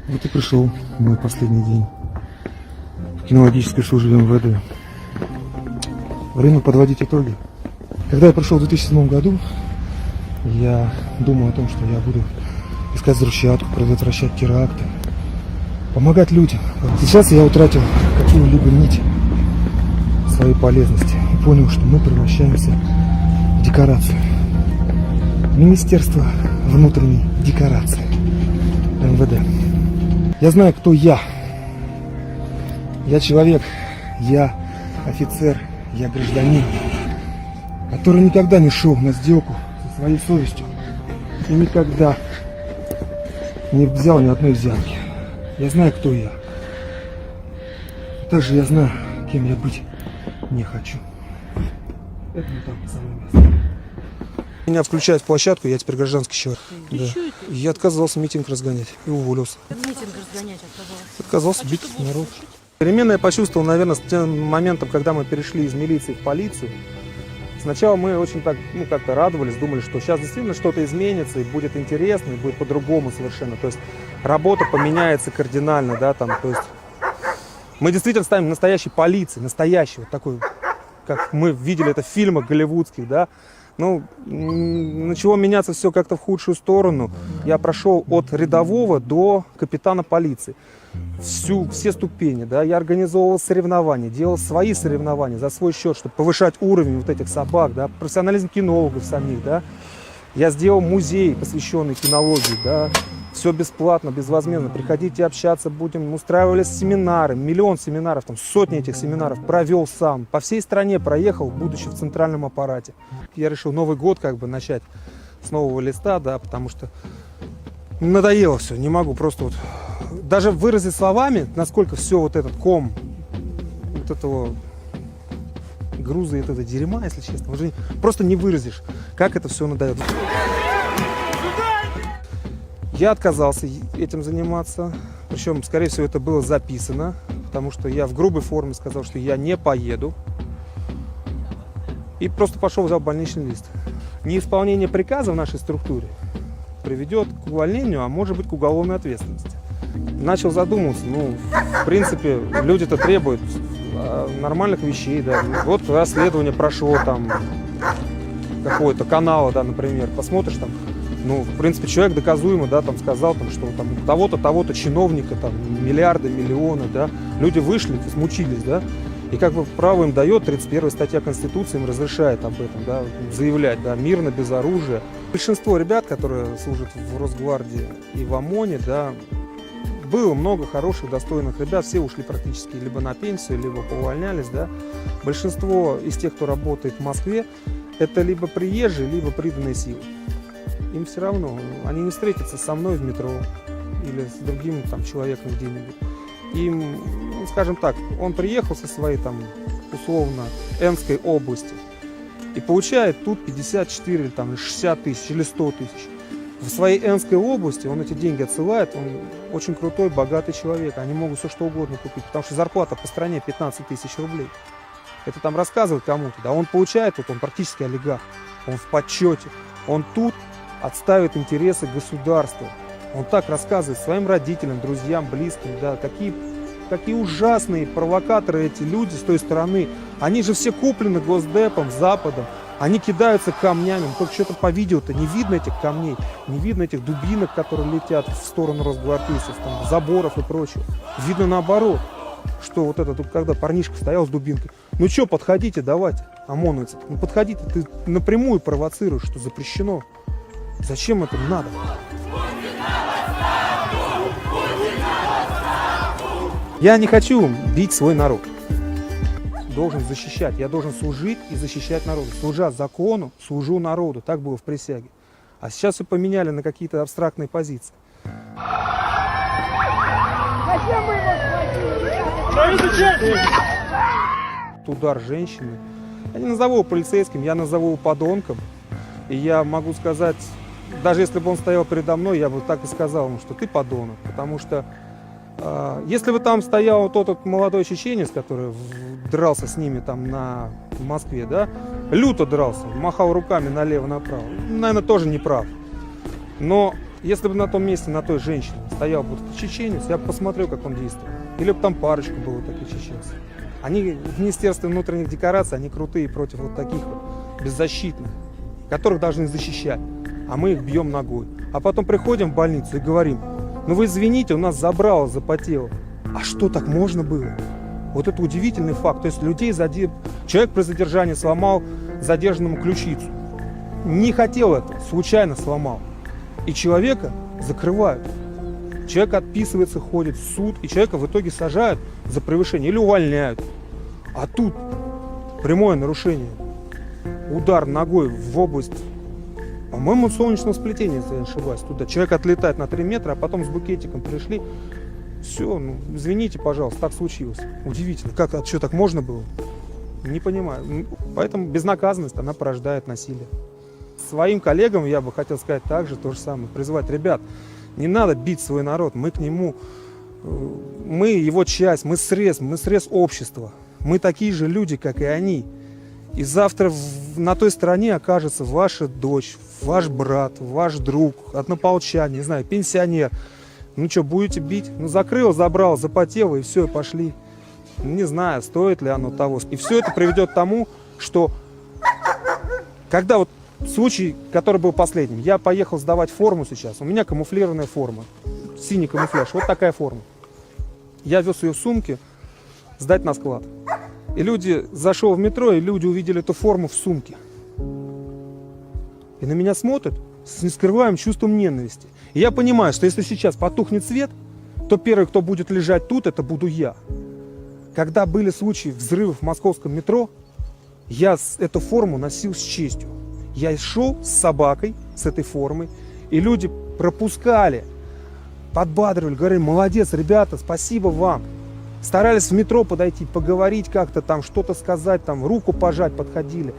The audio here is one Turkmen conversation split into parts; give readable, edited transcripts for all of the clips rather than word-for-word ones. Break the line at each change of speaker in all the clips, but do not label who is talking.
Вот и пришел мой последний день в кинологической службе МВД. Время подводить итоги. Когда я пришел в 2007 году, я думал о том, что я буду искать взрывчатку, предотвращать теракты, помогать людям. Сейчас я утратил какую-либо нить своей полезности и понял, что мы превращаемся в декорацию. Министерство внутренней декорации МВД. Я знаю, кто я. Я человек, я офицер, я гражданин, который никогда не шел на сделку со своей совестью и никогда не взял ни одной взятки. Я знаю, кто я. Также я знаю, кем я быть не хочу. Это не там самое место. Меня включают в площадку, я теперь гражданский человек.
Ты
Да.
чё это?
Я отказался митинг разгонять и уволился.
Митинг разгонять отказался.
Отказался
А
бить
что ты будешь
народ.
слушать?
Перемены я почувствовал, наверное, с тем моментом, когда мы перешли из милиции в полицию. Сначала мы очень так, ну, как-то радовались, думали, что сейчас действительно что-то изменится и будет интересно, и будет по-другому совершенно. То есть работа поменяется кардинально, да, там, то есть мы действительно станем настоящей полицией, настоящей, вот такой, как мы видели это в фильмах голливудских, да. Ну, начало меняться все как-то в худшую сторону. Я прошел от рядового до капитана полиции. Все ступени, да, я организовывал соревнования, делал свои соревнования за свой счет, чтобы повышать уровень вот этих собак, да, профессионализм кинологов самих, да. Я сделал музей, посвященный кинологии, да, все бесплатно, безвозмездно, приходите общаться будем, устраивали семинары, миллион семинаров, там сотни этих семинаров провел сам, по всей стране проехал, будучи в центральном аппарате. Я решил Новый год как бы начать с нового листа, да, потому что надоело все, не могу просто вот даже выразить словами, насколько все вот этот ком вот этого груза и этого дерьма, если честно, уже просто не выразишь, как это все надоело. Я отказался этим заниматься, причем, скорее всего, это было записано, потому что я в грубой форме сказал, что я не поеду. И просто пошел, взял больничный лист. Неисполнение приказа в нашей структуре приведет к увольнению, а может быть к уголовной ответственности. Начал задумываться, в принципе, люди-то требуют нормальных вещей, да. Вот расследование прошло там какого-то канала, да, например, посмотришь там, в принципе, человек доказуемо, да, там сказал, там, что там того-то, того-то чиновника, там, миллиарды, миллионы, да, люди вышли, смучились, да, и как бы право им дает 31 статья Конституции, им разрешает об этом, да, заявлять, да, мирно, без оружия. Большинство ребят, которые служат в Росгвардии и в ОМОНе, да, было много хороших, достойных ребят, все ушли практически либо на пенсию, либо поувольнялись, да. Большинство из тех, кто работает в Москве, это либо приезжие, либо приданные силы. Им все равно, они не встретятся со мной в метро или с другим там человеком где-нибудь. Им, скажем так, он приехал со своей там условно Энской области и получает тут 54 или там 60 тысяч или 100 тысяч. В своей Энской области он эти деньги отсылает, он очень крутой, богатый человек, они могут все что угодно купить, потому что зарплата по стране 15 тысяч рублей. Это там рассказывают кому-то, да, он получает, вот он практически олигарх, он в почете, он тут отставит интересы государства. Он так рассказывает своим родителям, друзьям, близким, да, какие ужасные провокаторы эти люди с той стороны. Они же все куплены Госдепом, Западом. Они кидаются камнями, но только что-то по видео-то не видно этих камней, не видно этих дубинок, которые летят в сторону росгвардейцев, там, заборов и прочего. Видно наоборот, что вот это, тут когда парнишка стоял с дубинкой, ну чё, подходите, давайте, ОМОНовцы, ну подходите, ты напрямую провоцируешь, что запрещено. Зачем это надо? Я не хочу бить свой народ. Должен защищать. Я должен служить и защищать народ. Служа закону, служу народу. Так было в присяге. А сейчас все поменяли на какие-то абстрактные позиции.
Зачем вы его схватили?
Удар женщины. Я не назову его полицейским, я назову его подонком. И я могу сказать, даже если бы он стоял передо мной, я бы так и сказал ему, что ты подонок. Потому что если бы там стоял вот тот вот молодой чеченец, который дрался с ними там в Москве, да, люто дрался, махал руками налево-направо, наверное, тоже не прав. Но если бы на том месте, на той женщине стоял бы чеченец, я бы посмотрел, как он действует. Или бы там парочку было таких чеченцев. Они в Министерстве внутренних декораций, они крутые против вот таких вот беззащитных, которых должны защищать. А мы их бьем ногой. А потом приходим в больницу и говорим, ну вы извините, у нас забрало, запотело. А что, так можно было? Вот это удивительный факт. То есть людей заде... Человек при задержании сломал задержанному ключицу. Не хотел этого, случайно сломал. И человека закрывают. Человек отписывается, ходит в суд, и человека в итоге сажают за превышение или увольняют. А тут прямое нарушение. Удар ногой в область, по-моему, солнечного сплетения, если я не ошибаюсь, туда. Человек отлетает на 3 метра, а потом с букетиком пришли. Все, ну, извините, пожалуйста, так случилось. Удивительно. Как, а что, так можно было? Не понимаю. Поэтому безнаказанность, она порождает насилие. Своим коллегам я бы хотел сказать также то же самое. Призвать, ребят, не надо бить свой народ, мы к нему, э, мы его часть, мы срез, мы срез общества. Мы такие же люди, как и они. И завтра на той стороне окажется ваша дочь, ваш брат, ваш друг, однополчанин, не знаю, пенсионер. Ну что, будете бить? Ну закрыл, забрал, запотело и все, и пошли. Не знаю, стоит ли оно того. И все это приведет к тому, что когда вот случай, который был последним, я поехал сдавать форму сейчас, у меня камуфлированная форма, синий камуфляж, вот такая форма. Я вез ее в сумке сдать на склад. И люди, зашел в метро, и люди увидели эту форму в сумке. И на меня смотрят с нескрываемым чувством ненависти. И я понимаю, что если сейчас потухнет свет, то первый, кто будет лежать тут, это буду я. Когда были случаи взрывов в московском метро, я эту форму носил с честью. Я шел с собакой, с этой формой, и люди пропускали, подбадривали, говорили, молодец, ребята, спасибо вам. Старались в метро подойти, поговорить как-то там, что-то сказать, там, руку пожать подходили.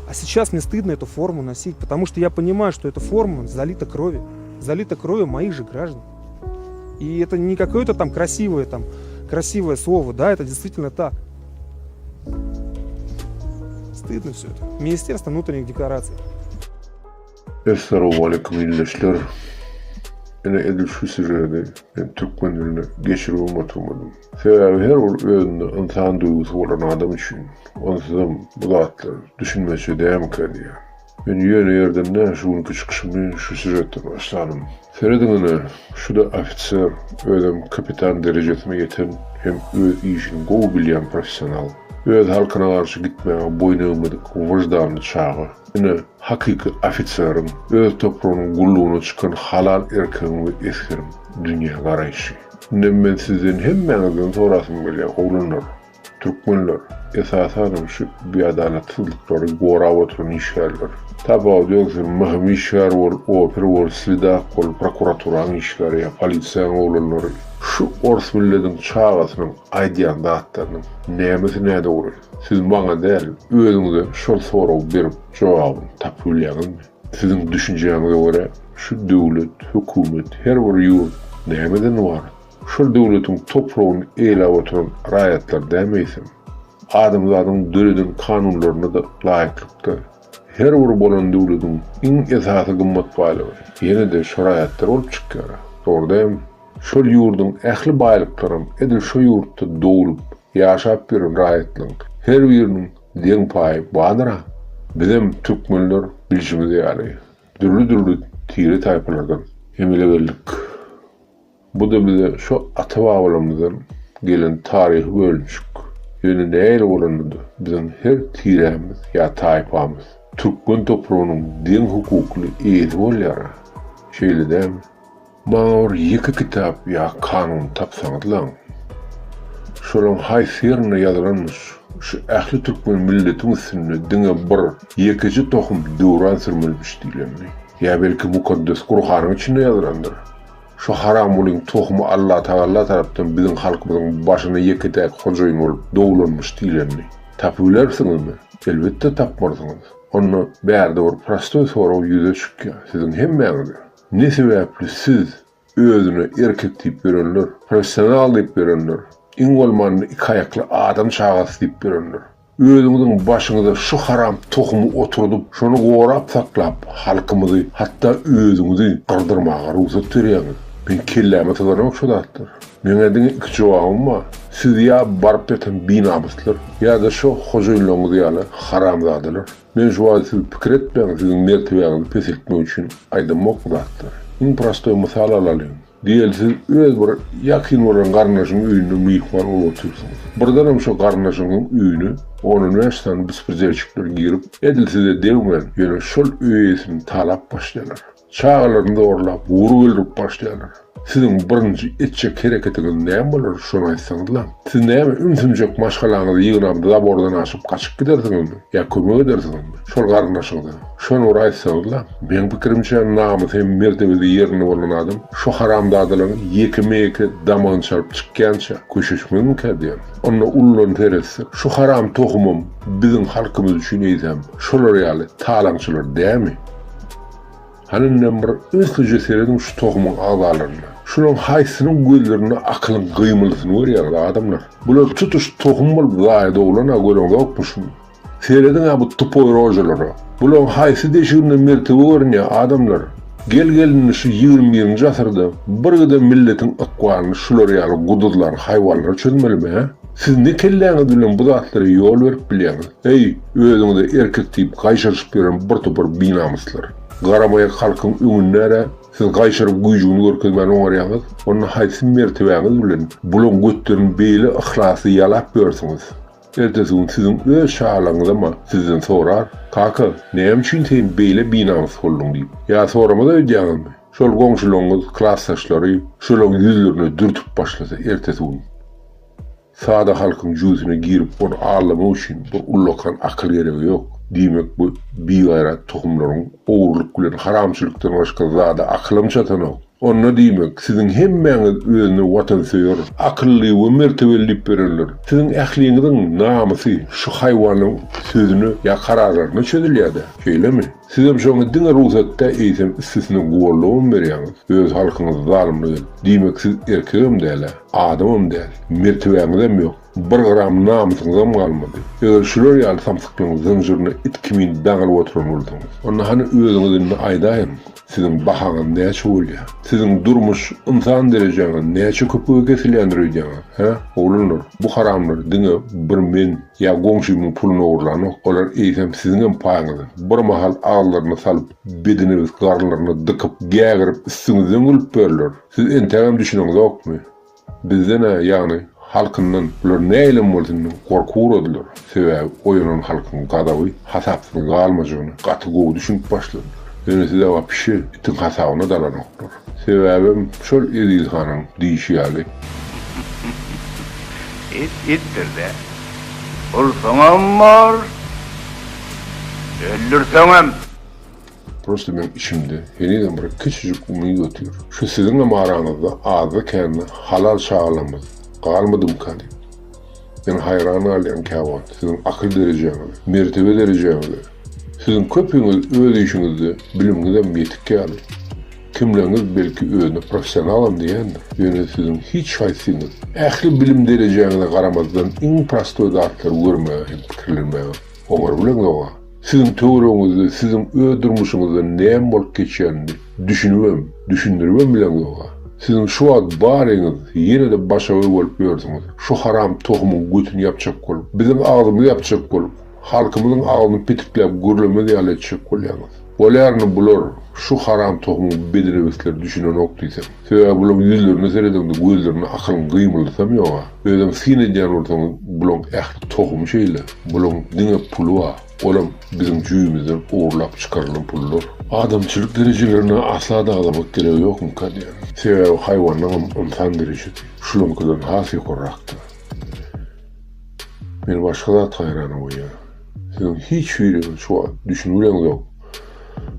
А сейчас мне стыдно эту форму носить, потому что я понимаю, что эта форма залита кровью. Залита кровью моих же граждан. И это не какое-то там красивое, там, красивое слово, да, это действительно так. Стыдно все это. Министерство внутренних деклараций.
Essalowmaleýkum ildeşler. Ine edil şu sýužeti men türkmen diline geçiribem oturmadym. Sebäbi her bir özünde ynsan duýgusy bolan adam üçin onsuzam bu zatlar düşünmeçe dälmikä diýýän. Men ýöne ýerden däl şu günki çykyşymy şu sýužetden başladym. Serediň ine, şu-da ofiser, özem kapitan derejesine ýeten hem öz işini gowy bilýän professional. Öz halkyna garşy gitmäge boýun egmedik wyždanly çaga. Ine, hakyky ofiseriň, öz topragynyň gullugyna çykan halal erkegiň we esgeriň dünýä garaýşy. Indem men sizden hemmäňizden sorasym gelýär, oglanlar! Türkmenler, esasanam şu biadalatsyzlyklary gorap oturan işgärler. Tapawudy ýok sen MHM işgäri bol, oper bol, sledak bol, prokuraturaň işgäri ýa polisiýaň oglanlary. Şu ors millediň çagasynyň aýdýan zatlarynyň nämesi nädogry? Siz maňa däl, özüňize şol soragy berip jogabyny tapyp bilýäňizmi? Siziň düşünjäňize görä şu döwlet, hökümet, her bir ýurt nämeden ybarat? Şol döwletiň topragyny eýläp oturan raýatlar dämi eýsem? Adamzadyň döreden kanunlaryna-da laýyklykda, her bir bolan döwlediň iň esasy gymmat baýlygy ýene-de şo raýatlar bolup çykýar. Dogry dämi? Şol ýurduň ähli baýlyklaram edil şo ýurtda doglup, ýaşap ýören raýatlaryň her biriniň deň paýy bardyr-a. Bizem, türkmenler, bilşimiz ýaly, dürli-dürli tire-taýpalardan emele geldik. Bu-da bize şo ata-babalarymyzdan gelen taryhy bölünişik. Ýöne nähili bolanda-da, biziň her tirämiz ýa taýpamyz türkmen topragynyň deň hukukly eýesi bolýar-a. Şeýle dälmi? Maňa bir ýeke kitap ýa kanun tapsaňyzlaň, şolaň haýsy ýerinde ýazylanmyş, şu ähli türkmen milletiň üstünde diňe bir, ýekeje tohum döwran sürmelimiş diýlenini? Ýa belki mukaddes Gurhanyň içinde ýazylandyr? Şu haramgulyň tohumy Allatagalla tarapdan biziň halkymyzyň başyna ýeke-täk hojaýyn bolup doglanmyş diýlenini tapybilersiňizmi? Elbetde tapmarsyňyz. Onda bärde bir prostoý sorag ýüze çykýar siziň hemmäňize. Ne sebäpli siz özüne erkek diýip ýörenler, professional diýip ýörenler, iň bolmanda iki aýakly adam çagasy diýip ýörenler, Özüňiziň başyňyza şu haram tohumy oturdyp, şony gorap saklap, halkymyzy, hatda özüňizi gyrdyrmaga rugsat berýäňiz. Meň kelläme syganok şu zatlar. Meňä diňe iki jogabym bar. Siz ýa baryp ýatan binamyslar, ýa-da şo hojaýynlaryňyz ýaly haramzadalar. Men şu wagt siz pikir etmäň siziň mertebäňizi peseltmek üçin aýdamok bu zatlary. Iň prostoý mysal alalyň. Diýeli siz öz bir ýakyn bolan garyndaşyň öýünde myhman bolup otyrsyňyz. Birdenem şo garyndaşyňyzyň öýüne on-on bäş sany bespredelşikler girip, edil size degmän, ýöne şol öý eýesini talap başlaýarlar. Çagalaryny zorlap, urup öldürip başlaýarlar. Siziň birinji etjek hereketiňiz näme bolar, şony aýtsaňyzlaň? Siz näme ümsümjek maşgalaňyzy ýygnap zabordan aşyp gaçyp gidersiňizmi? Ýa kömek edersiňizmi? Şol garyndaşyňyza. Şony bir aýtsaňyzlaň? Meň pikirimçe namysy hem mertebesi ýerinde bolan adam şo haramzadalaryň ýekeme-ýeke damagyny çalyp çykýança köşeşmezmikä diýýän. Onda uludan seretsek, şu haram tohumam biziň halkymyz üçin eýsem şolar ýaly talaňçylar dämi? Hany indem bir ünslice serediň şu tohumyň agzalaryna. Şularyň haýsysynyň gözlerinde akylyň gymyldysyny görýäňiz adamlar? Bular tutuş tohum bolup zaýa doglan-a göreňzokmy şuny? Serediň-ä bu tupoý rožalara. Bularyň haýsy deşiginde mertebe görünýär adamlar? Gel-gel indi şu 21-nji asyrda birgiden milletiň ykbalyny şular ýaly guduzlan haýwanlar çözmelimi hä? Siz ne kelläňiz bilen bu zatlara ýol berip bilýäňiz? Eý, özüňize erkek diýip gaýşaryşyp ýören bir topar binamyslar! Garamaýak halkyň öňünde-ä siz gaýşaryp güýjüňizi görkezmän oňarýaňyz, onda haýsy mertebäňiz bilen bulaň götlerini beýle yhlasly ýalap ýörsüňiz? Ertesi gün siziň öz çagalaryňyzam-a sizden sorar, Kaka, näme üçin sen beýle binamys bolduň diýip. Ýa soramaz öýdýäňizmi? Şol goňşularyňyz, klasdaşlary şolaň ýüzlerine dürtüp başlasa ertesi gün. Sada halkyň jübüsine girip ony aldamak üçin bir ullakan akyl geregi ýok. Diýmek bu bigaýrat tohumlaryň ogurlyk bilen haramçylykdan başga zada akylam çatanok. Onda diýmek siziň hemmäňiz özüne watansöýer, akylly we mertebeli diýip berenler. Siziň ähliňiziň namysy şu haýwanyň sözüne ýa kararlaryna çözülýädä, şeýlemi? Sizem şoňa diňe rugsat dä eýsem üstesine gollagam berýäňiz, öz halkyňyzy zalymlyk edip. Diýmek siz erkegem dälä, adamam däl, mertebäňizem ýok, bir gram namysyňyzam galmady. Eger şular ýaly samsyklygyň zynjyryna it kimin daňylyp oturan bolsaňyz, onda hany özüňiz indi aýdaýyň, siziň bahaňyz näçe bolýa? Siziň durmuş, ynsan derejäňiz näçe köpüge kesilýändir öýdýäňiz, hä, oglanlar? Bu haramlar diňe bir men Ýa goňşymyň puluny ogurlanok, olar eýsem siziňem paýyňyzy birmahal agyzlaryna salyp, bedinebis garynlaryna dykyp, gägirip üstüňizden gülüp ýörler. Siz entägem düşüneňzokmy? Bizden-ä, ýagny halkyndan bular nähilem bolsa indi gorkup ugradylar. Sebäbi oýanan halkyň gazaby hasapsyz galmajagyna gaty gowy düşünip başladylar. Ýöne size wapşe itiň hasabyna dalanoklar. Sebäbem şol Eziz hanyň diýşi ýaly.
It itdir-dä. Ursaňam bor, öldürseňem.
Prosta meň içimde henizem bir kiçijik umyt otyr. Şu siziňem araňyzda azda-kände halal çagalarymyz galmadymyka diýip. Men haýran galýan käwagt siziň akyl derejäňize, mertebe derejäňize. Siziň köpüňiz öz işiňizde bilimiňizem ýetik ýaly. Kimleňiz belki özüne professionalam diýendir. Ýöne siziň hiç haýsyňyz ähli bilim derejäňize garamazdan iň prostoý zatlary görmäge hem pikirlenmäge oňar bileňzog-a. Siziň töweregiňizde siziň öz durmuşyňyzda näme bolup geçýänini düşünibem, düşündiribem bileňzog-a. Siziň şu wagt baryňyz ýene-de başagaý bolup ýörsüňiz. Şu haram tohumyň götüni ýapjak bolup, biziň agzymyzy ýapjak bolup, halkymyzyň agzyny petikläp gürlemez ýaly etjek bolýaňyz. Bolýar indi bular şu haram tohumyň bedinebisleri düşünenok diýseň. Sebäbi bulaň ýüzlerine seredeňde gözlerinde akylyň gymyldysam ýoga. Özem syn edýän bolsaňyz bulaň ähli tohumy şeýle. Bulaň diňe puly bar. Olam biziň jübimizden ogurlap çykarylan pullar. Adamçylyk derejelerine asla daglamak geregi ýokmyka diýýän. Sebäbi haýwanlaňam ynsan derejesi şulaňkydan has ýokarrakdyr. Meni başga zat haýrana goýýar. Siziň hiç biriňiz şu wagt düşünibileňzok.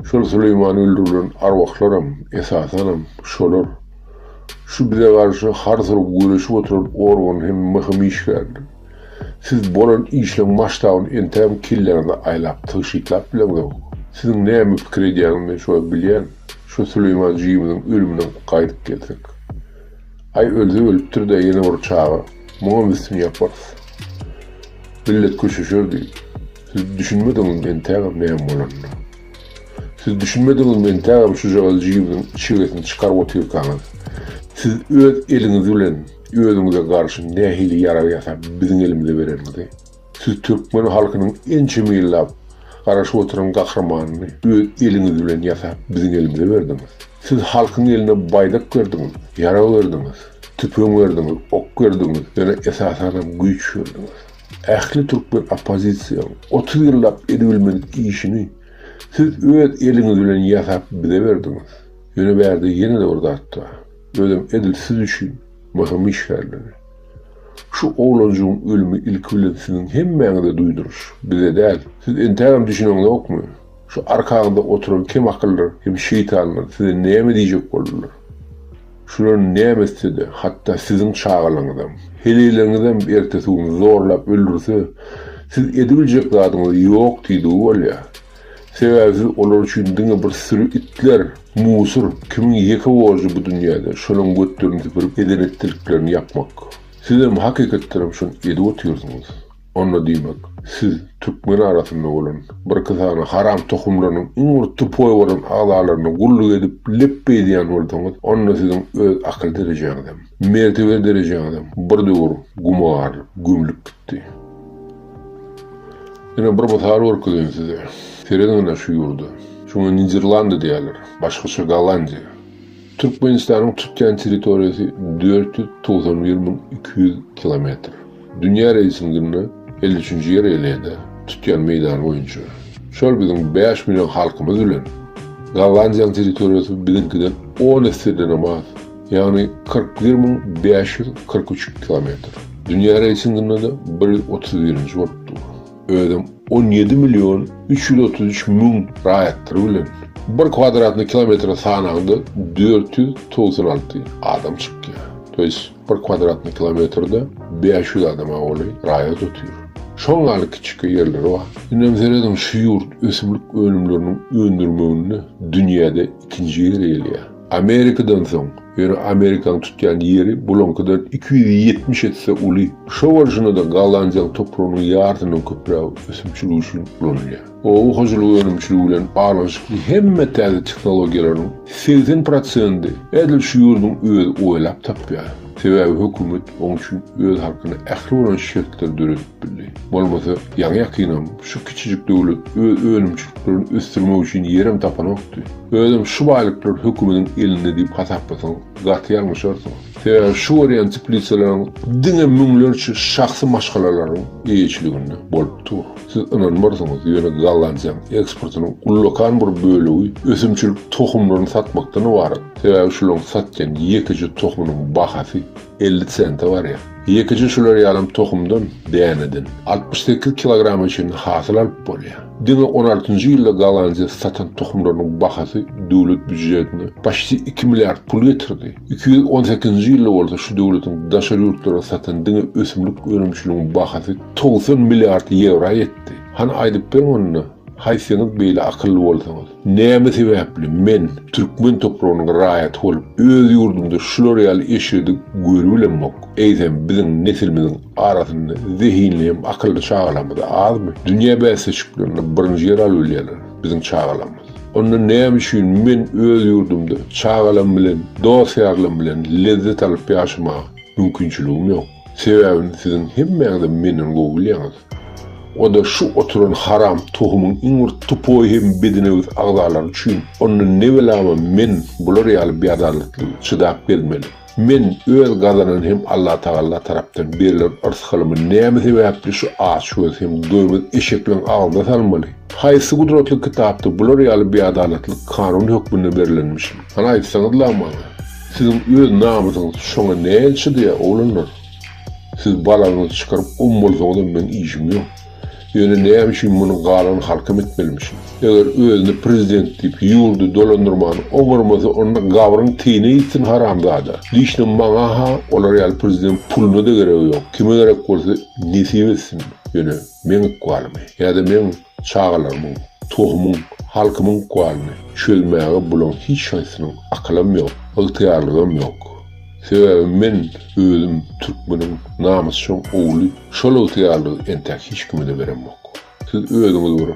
Şol Süleýmany öldürilen arwahlaram, esasanam, şolar. Şu bize garşy hars urup göreşip oturan organ hem möhüm işgärler. Siz bolan işleň masştabyny entägem kelläňizde aýlap, tygşytlap bileňzok. Siziň näme pikir edýäňizi men şu wagt bilýän. Şu Süleýman jigimiziň ölüminden gaýdyp gelsek. Aý ölse ölüpdir-dä ýene bir çaga. Muňam üstüni ýaparys. Millet köşeşer diýip. Siz düşünmediňizmi entägem näme bolanyna? Siz düşünmediňizmi entägem şujagaz jigimiziň içegesini çykaryp otyrkaňyz? Siz öz eliňiz bilen özüňize garşy nähili ýarag ýasap biziň elimize bereniňizi? Siz türkmen halkynyň ençeme ýyllap garaşyp oturan gahrymanyny öz eliňiz bilen ýasap biziň elimize berdiňiz. Siz halkyň eline baýdak berdiňiz, ýarag berdiňiz, tüpeň berdiňiz, ok berdiňiz, ýöne esasanam güýç berdiňiz. Ähli türkmen oppozisiýaň 30 ýyllap edibilmedik işini siz öz eliňiz bilen ýasap bize berdiňiz. Ýöne bärde ýene-de bir zat bar. Özem edil siz üçin möhüm işgärleri. Şu oglanjygyň ölümi ilki bilen siziň hemmäňize duýduryş, bize däl. Siz entägem düşüneňzokmy? Şu arkaňyzda oturan kemakyllar hem şeýtanlar size näme diýjek boldular? Şular näme etse-de, hatda siziň çagalaryňyzam, heleýleriňizem ertesi gün zorlap öldürse, siz edibiljek zadyňyz ýok diýdigi bolýar. Sebäbi siz olar üçin diňe bir süri itler, musur, kimiň ýeke borjy bu dünýäde şolaň götlerini süpürip eden-etdiliklerini ýapmak. Sizem hakykatdanam şony edip otyrsyňyz. Onda diýmek, siz türkmen arasynda bolan birki sany haram tohumlarynyň iň bir tupoý bolan agzalaryna gulluk edip lepbe edýän bolsaňyz, onda siziň öz akyl derejäňizem, mertebe derejäňizem bir döwür guma garylyp, gömlüp gitdi. Ine bir mysal görkezeýin size. Serediň ine şu ýurda. Şuňa Niderlanda diýýärler. Başgaça Gollandiýa. Türkmenistanyň tutýan territoriýasy 491 200 kilometr. Dünýä reýtinginde 53-nji ýer eýeleýär tutýan meýdany boýunça. Şol biziň 5 million halkymyz bilen Gollandiýanyň territoriýasy biziňkiden 10 essedenem az. Ýagny 41 543 kilometr. Dünýä reýtinginde-de 131-nji bolup dur. Özem 17 million 333 müň raýatlary bilen. Bir kwadratny kilometre sanaňda 496 adam çykýar. To ýest bir kwadratny kilometrde 500 adama golaý raýat otyr. Şoň ýaly kiçike ýerleri bar. Indem serediň şu ýurt ösümlik önümleriniň öndürmeginde dünýäde ikinji ýeri eýeleýär. Amerikadan soň, ýöne Amerikanyň tutýan ýeri bulaňkydan 270 esse uly. Şo bolşuna-da Gollandiýanyň topragynyň ýarysyndan köprägi ösümçilik üçin ulanylýar. Oba hojalyk önümçiligi bilen baglanyşykly hemme täze tehnologiýalaryň 80 prosendi edil şu ýurduň özi oýlap tapýar. Sebäbi hökümet oň üçin öz halkyna ähli bolan şertleri döredip bildi. Bolmasa, ýaňy-ýakynam şu kiçijik döwlet öz önümçiliklerini ösdürmek üçin ýerem tapanokdy. Özem şu baýlyklar hökümediň elinde diýip hasaplasaň, gaty ýalňyşarsyň. Sebäbi şu görýän teplisalaryň diňe müňlerçe şahsy maşgalalaryň eýeçiliginde bolup dur. Siz ynanmarsyňyz, ýöne Gollandiýanyň eksportynyň ullakan bir bölegi ösümçilik tohumlaryny satmakdan ybarat. Sebäbi şularyň satýan ýekeje tohumynyň bahasy 50 sente barýar. Ýekeje şular ýalam tohumdan, däneden, 68 kilograma çenli hasyl alyp bolýar. Diňe on altynjy ýylda Gollandiýa satan tohumlarynyň bahasy döwlet býujetine paçti iki milliard pul getirdi. 218-nji ýylda bolsa şu döwletiň daşary ýurtlara satan diňe ösümlik önümçiligiň bahasy 90 milliard ýewra ýetdi. Hany aýdyp beriň onda, haýsyňyz beýle akylly bolsaňyz, näme sebäpli men türkmen topragynyň raýaty bolup, öz ýurdumda şular ýaly eşredi görübilemok? Eýsem biziň nesilimiziň arasynda zehinli hem akylly çagalarymyz azmy? Dünýä bäsleşiklerinde birinji ýer alyp bilýärler biziň çagalarymyz. Onda näme üçin men öz ýurdumda çagalarym bilen, dost-ýarlarym bilen lezzet alyp ýaşamaga mümkinçiligim ýok? Sebäbini siziň hemmäňizem menden gowy bilýäňiz. O-da şu oturan haram tohumyň iň bir tupoý hem bedinebis agzalary üçin. Onda ne belama men bular ýaly biadalatlygy çydap gezmeli? Men öz gazanan hem Allatagalla tarapdan berlen yrsgalymy näme sebäpli şu açgöz hem doýmaz eşekleň agzyna salmaly? Haýsy gudratly kitapda bular ýaly biadalatlyk kanun hökmünde berlenmişin? Hany aýtsaňyzla maňa? Siziň öz namysyňyz şoňa nähili çydaýar, oglanlar? Siz balagyňyzy çykaryp ommalsaňyzam meň işim ýok. Ýöne näme üçin muny galan halkam etmelimişin? Eger özüni prezident diýip ýurdy dolandyrmany oňarmasa onda gabryň teýine ýitsin haramzada. Liçno maňa-ha olar ýaly prezident puluna-da geregi ýok. Kime gerek bolsa nesip etsin. Ýöne meň ykbalymy ýa-da meň çagalarymyň, tohumyň, halkymyň ykbalyny çözmäge bulaň hiç haýsynyň akylam ýok, ygtyýarlygam ýok. Sebäbi men özüm türkmeniň namysjaň ogly, şol ygtyýarlygy entäk hiç kime-de beremok. Siz özüňiz bir.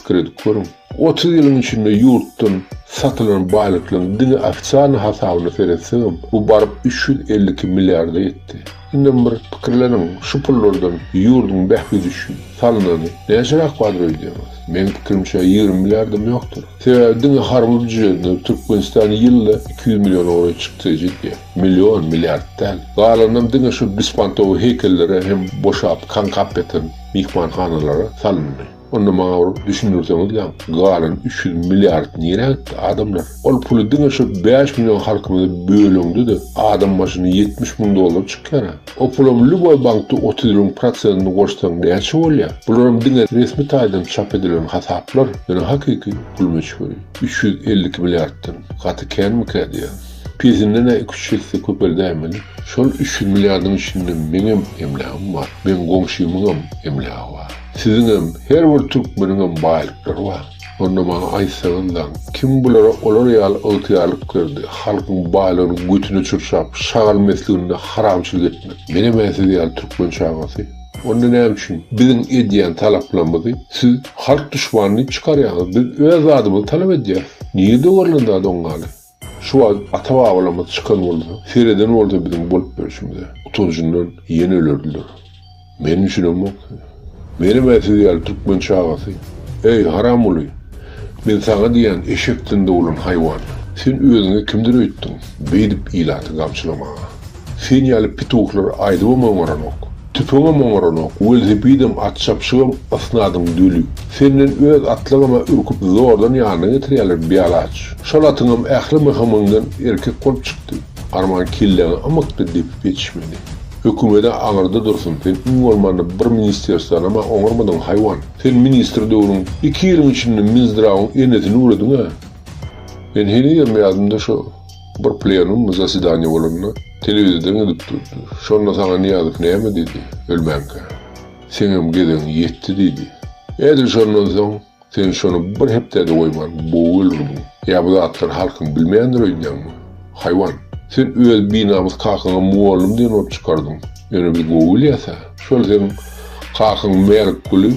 pikir edip görüň. 30 ýylyň içinde ýurtdan satylan baýlyklaryň diňe ofitsialnyý hasabyna seretsegem, bu baryp 352 milliarda ýetdi. Indem bir pikirleniň, şu pullardan ýurduň bähbidi üçin salynany näçeräk bardyr öýdýäňiz? Meň pikirimçe 20 milliardam ýokdur. Sebäbi diňe harby býujetine Türkmenistan ýylda 200 milliona golaý çykdajy edýär. Million, milliard däl. Galanam diňe şu bespontowy heýkellere hem boşap, kaňkap ýatan myhmanhanalara salyndy. Onda maňa bir düşündirseňizläň, galan 300 milliard nirä gitdi, adamlar? Ol puly diňe şu 5 million halkymyza böleňde-de adam başyna 70 müň dollar çykýar-a. O pulam lýuboý bankda 30 ýylyň prosentini goşsaň näçe bolýar? Bularam diňe resmi taýdan çap edilen hasaplar, ýöne hakyky pul möçberi 352 milliarddan gaty känmikä diýýän. Pesinden-ä iki-üç esse köpeldäýmeli. Şol 300 milliardyň içinde meňem emlägim bar, meň goňşymyňam emlägi bar. Siziňem, her bir türkmeniňem baýlyklary bar. Onda maňa aýtsaňyzlaň, kim bulara olar ýaly ygtyýarlyk berdi, halkyň baýlygyny götüne çyrşap, şagal mesliginde haramçylyk etmek? Menem-ä siz ýaly türkmen çagasy. Onda näme üçin biziň edýän talaplarymyzy siz halk duşmany diýip çykarýaňyz? Biz öz zadymyzy talap edýäris. Nirede görlen zat oňňaly? Şu wagt ata-babalarymyz çykan bolsa, sereden bolsa biziň bolup ýörşümize, utanjyndan ýene ölerdiler. Men düşünemok. Menem-ä siz ýaly türkmen çagasy. Eý, Haramguly! Men saňa diýýän, eşekden doglan haýwan! Sen özüňi kimdir öýtdüň, beýdip ilaty gamçylamaga? Sen ýaly pituhlar aýdybam oňaranok. Tüpeňem oňaranok, welosipedem, at çapyşygam ysnadyň döli. Senden öz atlaňam-a ürküp zordan ýanyna getirýärler, bialaç. Şol atyňam ähli myhymyňdan erkek bolup çykdy. Arman kelläňi ymykly depip ýetişmedi. Hökümed-ä aňyrda dursun, sen iň bolmanda bir ministerstwanam-a oňarmadyň, haýwan. Sen ministr döwrüň iki ýylyň içinde Minzdrawyň enesini üwrediň-ä. Men henizem ýadymda şo bir plenummy zasedaniýe bolanda telewizordan gidip durdy. Şonda saňa Nyýazow näme diýdi ölmänkä? Seňem gezegiň ýetdi diýdi. Edil şondan soň sen şony bir hepdede goýman bogup öldürdiň. Ýa bu zatlary halkyň bilmeýändir öýdýäňmi? Haýwan. Sen öz binamys kakaňa mugallym diýen bolup çykardyň. Ýöne biz gowy bilýäs-ä. Şol seniň kakaň Mälikguly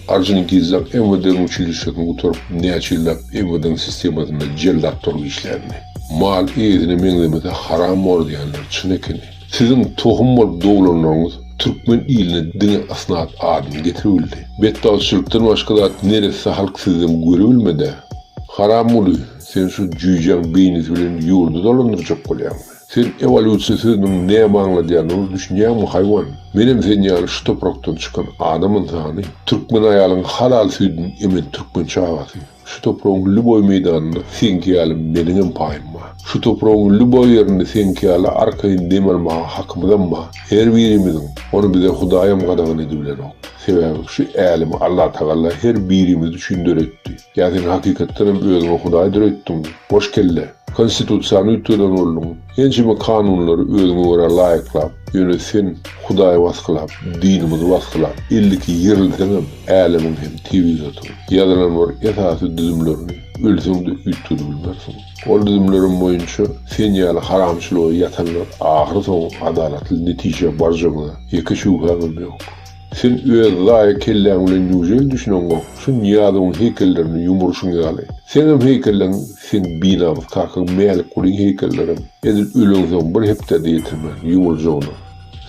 Orjonikidzeň MWD-niň uçilişşesini gutaryp, näçe ýyllap MWD-niň sistemasynda jellat bolup işlänini. Mal eýesine meňzemese haram bor diýenler çyn ekeni. Siziň tohum bolup doglanlaryňyz türkmen iline diňe ysnat adyny getiribildi. Betbagtçylykdan başga zat neresse halk sizden görebilmedä. Haramguly, sen şu jüýjäň beýnisi bilen ýurdy dolandyrjak bolýaňmy? Sen ewolýusiýa sözüniň näme aňladýanyna düşünýäňmi, haýwan? Menem sen ýaly şu toprakdan çykan adam ynsany, türkmen aýalyň halal süýdüni emen türkmen çagasy. Şu topragyň lýuboý meýdanynda seňki ýaly meniňem paýym bar. Şu topragyň lýuboý ýerinde seňki ýaly arkaýyn dem almaga hakymyzam bar. Her birimiziň. Ony bize Hudaýam gadagan edibilenok. Sebäbi şu älemi Allatagalla her birimiz üçin döretdi. Ýa sen hakykatdanam özüňe Hudaý döretdiňmi? Boş kelle! Konstitusiýany üýtgeden bolduň. Ençeme kanunlary özüňe görä laýyklap, ýöne sen Hudaýy basgylap, dinimizi basgylap, 52 ýerilseňem, älemiň hem tebigatyň ýazylan bir esasy düzümlerini ölseň-de üýtgedibilmersiň. Ol düzümlerem boýunça sen ýaly haramçylyga ýatanlar ahyry soňy adalatly netijä barjagyna ýeke şübhäňem ýok. Sen öz zaýa kelläň bilen nýužel düşüneňok şu Nyýazowyň heýkellerini ýumurşyň ýaly. Seňem heýkelleň seň binamys kakaň Mälikgulyň heýkellerem edil öleňsoň bir hepdede ýetirmän ýumuljagyna.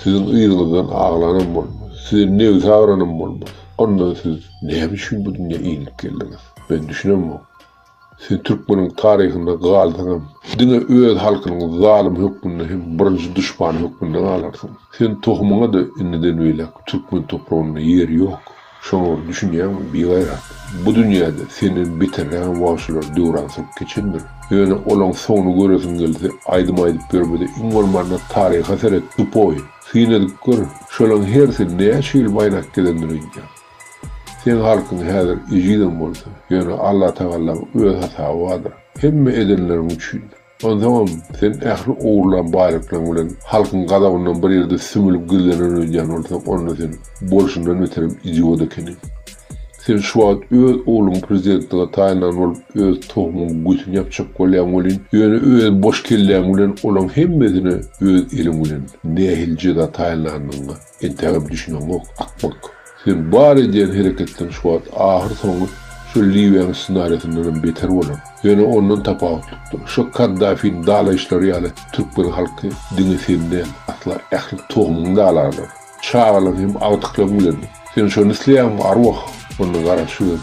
Siziň yzyňyzdan aglanam bolmaz. Size nebsi agyranam bolmaz. Onda siz näme üçin bu dünýä inip geldiňiz? Men düşünemok. Sen türkmeniň taryhynda galsaňam, diňe öz halkynyň zalym hökmünde hem birinji duşmany hökmünde galarsyň. Sen tohumyňa-da indiden beýläk türkmen topragynda ýer ýok. Şoňa bir düşünýäňmi, bigaýrat? Bu dünýäde senden beterrägem wagşylar döwran sürüp geçendir. Ýöne olaň soňuny göresiň gelse, aýdym aýdyp ýörme-de iň bolmanda taryha seret, tupoý! Syn edip gör, şolaň hersi näçe ýyl baýnak gezendir öýdýäň? Seň halkyň häzir ejizem bolsa, ýöne Allatagallaň öz hasaby bardyr. Hemme edenleriň üçin. Onsoňam, sen ähli ogurlan baýlyklaryň bilen halkyň gazabyndan bir ýerde sümülip gizlenen öýdýän bolsaň, onda sen bolşundan beterem idiot ekeniň. Sen şu wagt öz ogluňy prezidentlige taýynlan bolup öz tohumyň götüni ýapjak bolýaň welin, ýöne öz boş kelläň bilen olaň hemmesine öz eliň bilen nähili jeza taýynlandygyňa Entägem düşüneňok, akmak. Sen bar edýän hereketleň şu wagt ahyr soňy. Şol Liwiýanyň ssenariýasyndanam beter bolar. Ýöne ondan tapawutlykda, şo Kaddafiniň dalaýyşlary ýaly türkmen halky diňe sen däl, asla ähli tohumyňy dalarlar. Çagalaryň hem agtyklaryň bilen. Sen şony isleýäňmi, arwah? Onda garaşyber.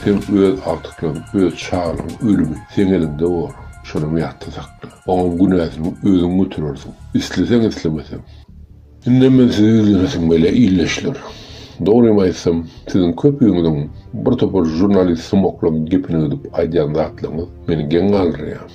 Seň öz agtyklaryň, öz çagalaryň ölümi seň eliňde bor. Şonam ýatda sakla. Oňam günäsini özüň göterersiň. Isleseň-islemeseň. Indem men size ýüzlenesim gelýär, ildeşler. Dogrymy aýtsam, siziň köpüňiziň bir topar žurnalist sumaklaryň gepini edip aýdýan zatlaryňyz meni geň galdyrýar.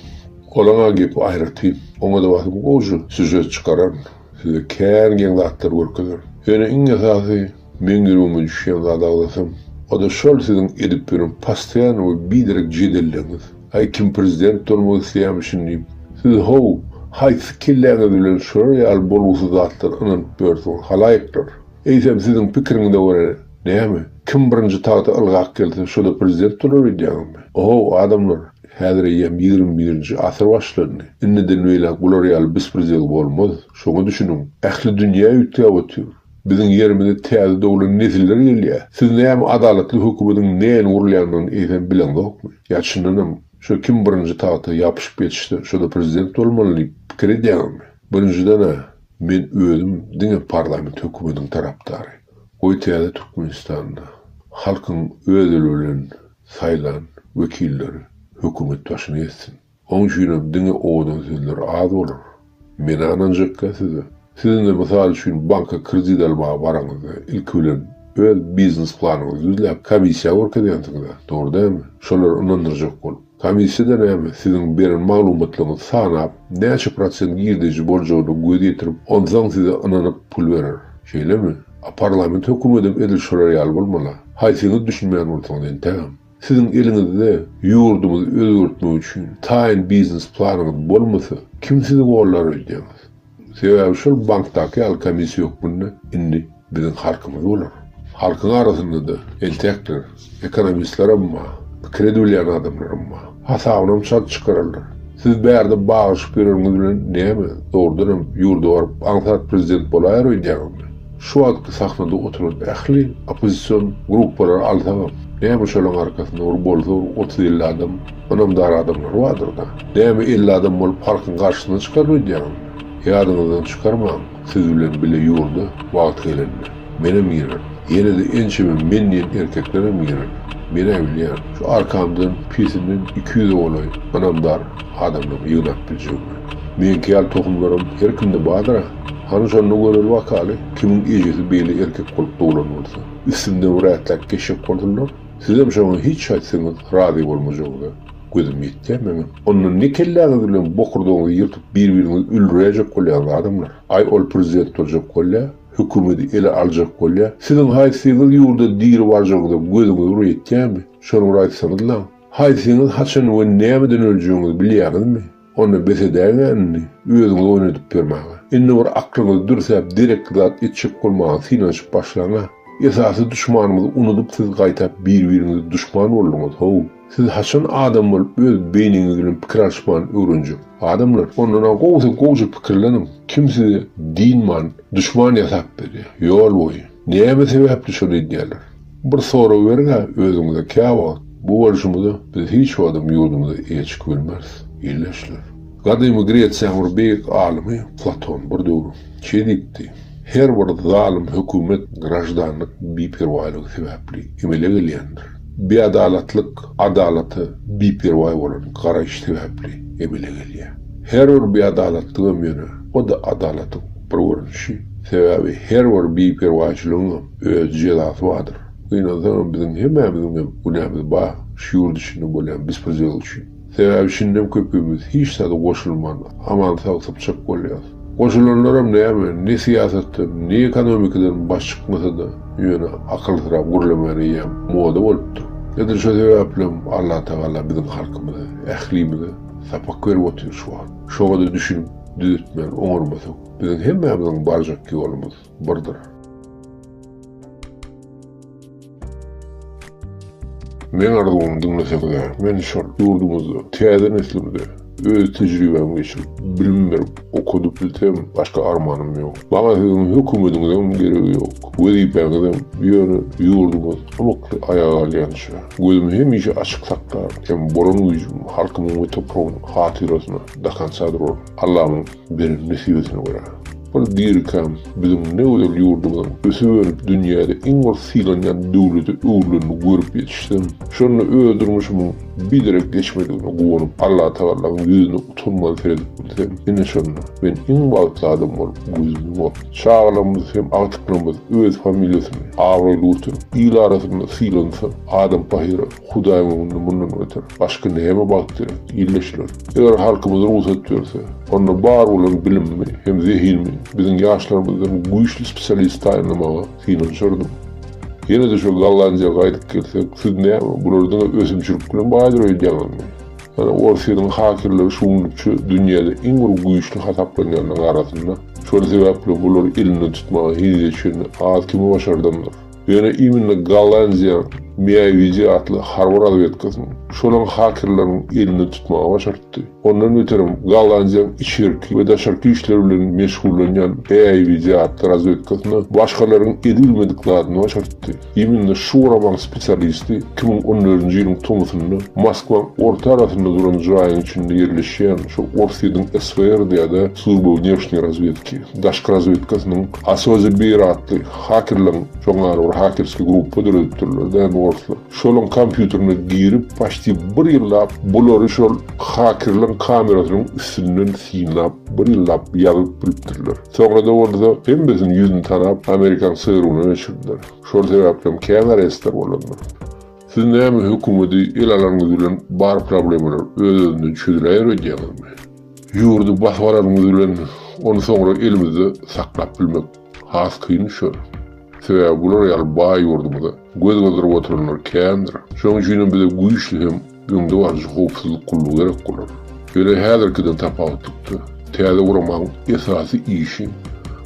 Olaň-a gepi aýratyn. Oňa-da basym gowja sýužet çykararyn. Size kän geň zatlar görkezerin. Ýöne iň esasy, meň ýüregime düşýän zady agzasam, o-da şol siziň edip ýören postoýan we biderek jedelleriňiz. Aý kim prezident bolmak isleýärmişin diýip, siz how, haýsy kelläňiz bilen şolar ýaly bolgusyz zatlara ynanyp ýörsüňiz, halaýyklar? Eýsem siziň pikiriňize görä näme, kim birinji tagta ylgap gelse, şo-da prezident bolar öýdýäňizmi? Ohow, adamlar, häzir eýýäm 21-nji asyr başlandy. Indiden beýläk bular ýaly bespredel bolmaz, şoňa düşüniň. Ähli dünýä üýtgäp otyr. Biziň ýerimize täze doglan nesiller gelýär. Siz näme adalatly hökümediň nähili gurulýandygyny eýsem bileňzokmy? Ýa çyndanam şo kim birinji tagta ýapyşyp ýetişse şo-da prezident bolmaly diýip pikir edýäňizmi? Birinjiden-ä men özüm diňe parlament hökümediň tarapdary. Goý täze Türkmenistanda halkyň öz eli bilen saýlan wekilleri hökümet başyna geçsin. Oň üçinem diňe owadan sözler az bolar. Men-ä ynanjakka size. Siz indi mysal üçin banka kredit almaga baraňyzda ilki bilen öz biznes planyňyzy düzläp komissiýa görkezýänsiňiz-ä, dogry dälmi? Şolary ynandyrjak bolup. Komissiýa-da näme, siziň beren maglumatlaryňyzy sanap, näçe prosent girdeji boljagyna göz ýetirip, onsoň size ynanyp pul berer. Şeýlemi? A parlament hökümedem edil şolar ýaly bolmaly-a. Haýsyňyz düşünmeýän bolsaňyz entägem. Siziň eliňizde ýurdumyzy özgertmek üçin taýyn biznes planyňyz bolmasa, kim sizi gollar öýdýäňiz? Sebäbi şol bankdaky ýaly komissiýa hökmünde indi biziň halkymyz bolar. Halkyň arasynda-da entäkler, ekonomistlerem bar, pikir edibilýän adamlaram bar. Hasabynam çalt çykararlar. Siz bärde bagyryşyp ýöreniňiz bilen näme, dogrudanam ýurda baryp aňsat prezident bolaýar öýdýäňizmi? Şu wagtky sahnada oturan ähli oppozision gruppalary alsagam, näme şolaň arkasynda bir bolsa bir otuz-elli adam ynamdar adamlar bardyr-da. Näme 50 adam bolup halkyň garşysyna çykar öýdýäňizmi? Ýadyňyzdan çykarmaň, siz bilen bile ýurda wagty gelende menem girerin. Ýene-de ençeme men diýen erkeklerem girer. Men-ä bilýän, şu arkamdan pesinden iki ýüze golaý ynamdar adamlary ýygnap biljegimi. Meňki ýaly tohumlaram her kimde bardyr-a. Hany şonda göreli bakaly, kimiň ejesi beýle erkek bolup doglan bolsa. Üstümden bir ätläp geçjek bolsunlar. Sizem şoňa hiç aýtsaňyz razy bolmajagyňyza gözüm ýetýär meňem. Onda ne kelläňiz bilen bokurdagyňyzy ýyrtyp bir-biriňizi öldüräýjek bolýaňyz adamlar. Aý ol prezident boljak bolýa, hökümedi ele aljak bolýa. Siziň haýsyňyz ýurda diri barjagyňyza gözüňiz bir ýetýärmi? Şony bir aýtsaňyzlaň. Haýsyňyz haçan we nämeden öljegiňizi bilýäňizmi? Onda bes edäýiň-ä indi, özüňizi oýnadyp ýörmäge. Indi bir aklyňyzy dürsäp derekli zat etjek bolmaga synanyşyp başlaň-a. Esasy duşmanymyzy unudyp siz gaýtap bir-biriňize duşman bolduňyz, how. Siz haçan adam bolup öz beýniňiz bilen pikir alyşmany öwrenjek? Adamlar, ondan-a gowusy gowja pikirleniň, kim size dynman duşman ýasap berýär, ýol boýy? Näme sebäpli şony edýärler? Bir sorag beriň-ä özüňize käwagt, bu bolşumyza biz hiç wagtam ýurdumyza eýe çykyp bilmeris, ildeşler. Gadymy Gresiýanyň bir beýik alymy Platon bir döwür şeý diýipdi, Her bir zalym hökümet graždanlyk biperwaýlygy sebäpli emele gelýändir. Biadalatlyk adalata biperwaý bolan garaýyş sebäpli emele gelýär. Her bir biadalatlygam ýöne o-da adalatyň bir görnüşi. Sebäbi her bir biperwaýçylygyňam öz jezasy bardyr. Gynansagam biziň hemmämiziň hem günämiz bar şu ýurt içinde bolýan bespredel üçin. Sebäbi şindem köpümiz hiç zada goşulman aman sag sypjak bolýas. Goşulanlaram näme ne syýasatdan ne ekonomikadan baş çykmasada ýöne akylsyrap gürlemän eýýäm moda bolupdyr. Edil şo sebäplem Allatagala biziň halkymyza ählimize sapak berip otyr şu wagt. Şoňada düşünip düzetmän oňarmasak biziň hemmämiziň barjak ýolumyz birdir. Meň arzuwymy diňleseňiz-ä, men şol ýurdumyzda täze neslimize. Öz tejribämi geçirip, bilim berip, okadyp bilsem, başga armanym ýok. Maňa siziň hökümediňizem geregi ýok, wezipäňizem, ýöne ýurdumyz ymykly aýaga galýança, gözümi hemişe açyk saklaryn hem bolan güýjüm halkymyň we topragymyň hatyrasyna dakança duraryn. Allamyň beren nesibesine görä. Bir dirikäm biziň ne gözel ýurdumyzyň ösüp-önüp dünýäde iň bir sylanýan döwlete öwrülenini görüp ýetişsem, şonda öz durmuşymyň biderek geçmedigine guwanyp Allatagalaň ýüzüne utanman seredip bilsem, ine şonda men iň bagtly adam bolup gözüm ýumaryn. Çagalarymyz hem agtyklarymyz öz familiýasyny abraýly göterip, il arasynda sylansa, adam pahyra Hudaýyň öňünde mundan beter başga näme bagt gerek, ildeşler? Eger halkymyz rugsat berse, onda bar bolan bilimimi hem zehinimi biziň ýaşlarymyzdan güýçli spesialist taýynlamaga synanyşardym. Ýene-de şol Gollandiýa gaýdyp gelsek, siz näme, bular diňe ösümçilik bilen baýdyr öýdýäňizmi? Ýöne Orsýetiň hakerleri şu günlükçe dünýäde iň bir güýçli hasaplanýanlaryň arasynda. Şol sebäpli bulary elinden tutmaga henize çenli az kime başardandyr. Ýöne iminno Gollandiýa MIVD atly harby razwedkasynyň şolaň hakerleriniň elinden tutmaga başartdy. Ondan beterem Gollandiýaň içerki we daşarky işler bilen meşgullanýan AIVD atly razwedkasyna başgalaryň edibilmedik zadyny başartdy. Iminno şu guramaň spesialisti 2014-nji ýylyň tomusynda Moskwaň orta arasynda duran jaýyň içinde ýerleşýän şu Orsýetiň SVR ýa-da Slujba wneşney razwedki, daşky razwedkasynyň Asozi bir atly Hakerleriň şoň ýaly bir hakerskiý gruppa döredipdirler dämi orslar. Şolaň kompýuterine girip paçti bir ýyllap bulary şol hakerleň kamerasynyň üstünden synlap bir ýyllap ýazyp bilipdirler. Soňrada bolsa hemmesiniň ýüzüni tanap Amerikan SRU-na geçirdiler. Şol sebäplem kän arestler bolandyr. Siz näme hökümedi ele alanyňyz bilen bar problemalar öz-özünden çözüläýer öýdýäňizmi? Ýurdy basyp alanyňyz bilen ony soňra elimizde saklap bilmek has kyn düşer. Sebäbi bular ýaly baý ýurdumyza göz gyzdyryp oturanlar kändir. Şonuň üçinem bize güýçli hem öňdebaryjy howpsuzlyk gullugy gerek bolar. Ýöne häzirkiden tapawutlykda, täze guramanyň esasy işi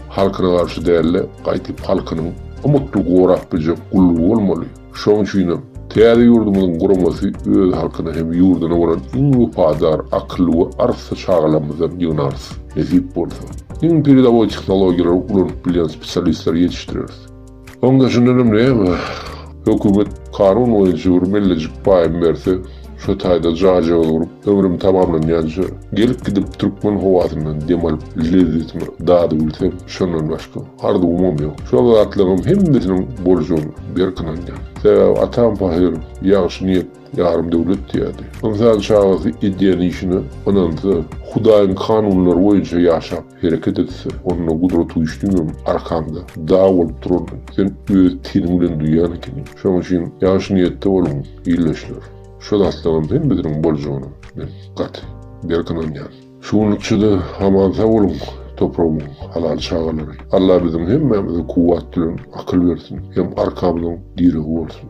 halkyna garşy däl-de, gaýtyp halkynyň ymykly gorap biljek gullugy bolmaly. Şonuň üçinem, täze ýurdumyzyň guramasy öz halkyna hem ýurduna bolan iň wepadar, akylly we arassa çagalarymyzdan ýygnarys, nesip bolsa. Iň peredowoý tehnologiýalary ulanyp bilýän spesialistleri ýetişdireris. Oň daşyndanam näme, hökümet kanun boýunça bir mellejik paýymy berse, şo taýda jajagaz gurup, ömrüm tamamlanýança gelip-gidip türkmen howasyndan dem alyp, lezzetini dadybilsem, şondan başga. Arzuwymam ýok. Şol zatlaryňam hemmesiniň boljagyna berk ynanýan. Sebäbi atam pahyr Ýagşy niýet, ýarym döwlet diýerdi. Ynsan çagasy edýän işine ynansa, Hudaýyň kanunlary boýunça ýaşap, hereket etse, onda Gudratygüýçliňem arkaňda dag bolup duranyny sen öz teniň bilen duýýan ekeniň. Şonuň üçin ýagşy niýetde boluň, ildeşler. Şo zatlaryňam hemmesiniň boljagyna men gaty berk ynanýan. Şu günlükçe-de aman sag boluň, topragymyň halal çagalary. Allah biziň hemmämize kuwwat bilen akyl bersin hem arkamyzyň diregi bolsun.